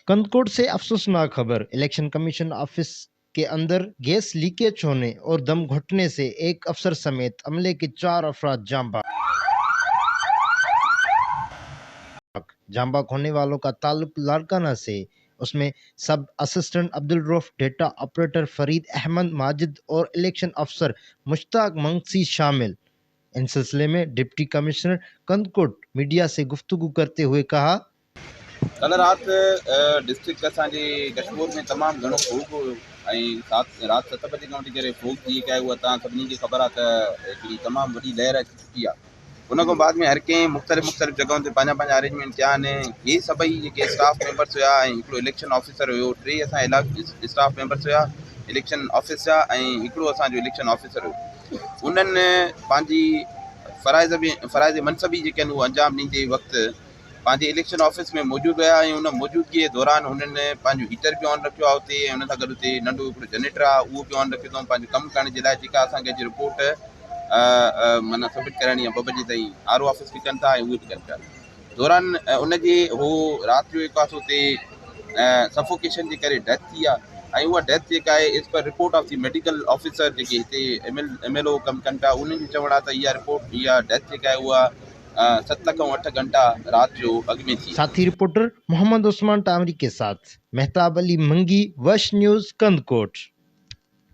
कंदकोट से अफसोसनाक खबर, इलेक्शन कमीशन ऑफिस के अंदर गैस लीकेज होने और दम घुटने से एक अफसर समेत अमले के 4 अफराद जाँ बहक होने वालों का ताल्लुक लाड़काना से, उसमें sub assistant Abdul Rauf, data operator Farid Ahmed Majid और इलेक्शन अफसर मुश्ताक मंगसी शामिल। इन सिलसिले में डिप्टी कमिश्नर कंदकोट मीडिया से गुफ्तगू करते हुए कहा, ڪلهه رات ڊسٽرڪٽ اسان جي ڪشمور ۾ تمام گهڻو فوگ هيو ۽ سات رات ست بجي کان وٺي ڪري فوگ جي جيڪا آهي اها توهان سڀني کي خبر آهي ته هڪڙي تمام وڏي لهر اچي چڪي آهي ان کان بعد ۾ هر ڪنهن مختلف مختلف جڳهن تي پنهنجا پنهنجا ارينجمينٽ ڪيا آهن هي سڀئي جيڪي اسٽاف ميمبرس هيا ۽ هڪڙو اليڪشن آفيسر هيو ٽي اسان اسٽاف ميمبرس هيا اليڪشن آفيس جا ۽ هڪڙو اسان جو اليڪشن آفيسر هيو انهن پنهنجي فرائض به فرائض منصبي جيڪي آهن اهو انجام ڏيندي وقت پنهنجي اليڪشن آفيس ۾ موجود هيا ۽ ان موجودگي جي دوران هنن پنهنجو هيٽر به آن رکيو آهي اتي ۽ ان سان گڏ اتي ننڍو هڪڙو جنريٽر آهي اهو به آن رکيو اٿئون پنهنجو ڪم ڪرڻ جي لاء جيڪا اسان کي اڄ رپورٽ معنيٰ سبمٽ ڪرائڻي آهي ٻه بجي تائين آر او آفيس به ڪن ٿا ۽ اهي به ڪن پيا دوران ان جي هو رات جو جيڪو آهي سو اتي سفوڪيشن جي ڪري ڊيٿ ٿي آهي ۽ اها ڊيٿ جيڪا آهي as per report of the medical officer جيڪي هتي M L M L O ڪم ڪن پيا انهن جو چوڻ آهي ته اها رپورٽ اها ڊيٿ جيڪا آهي اها ست کان اٺ گهنٽا رات جو اڳ ۾ ٿي. ساٿي رپورٽر محمد عثمان ٽانوري ڪي ساٿ مهتاب علي منگي وش نيوز ڪنڌڪوٽ.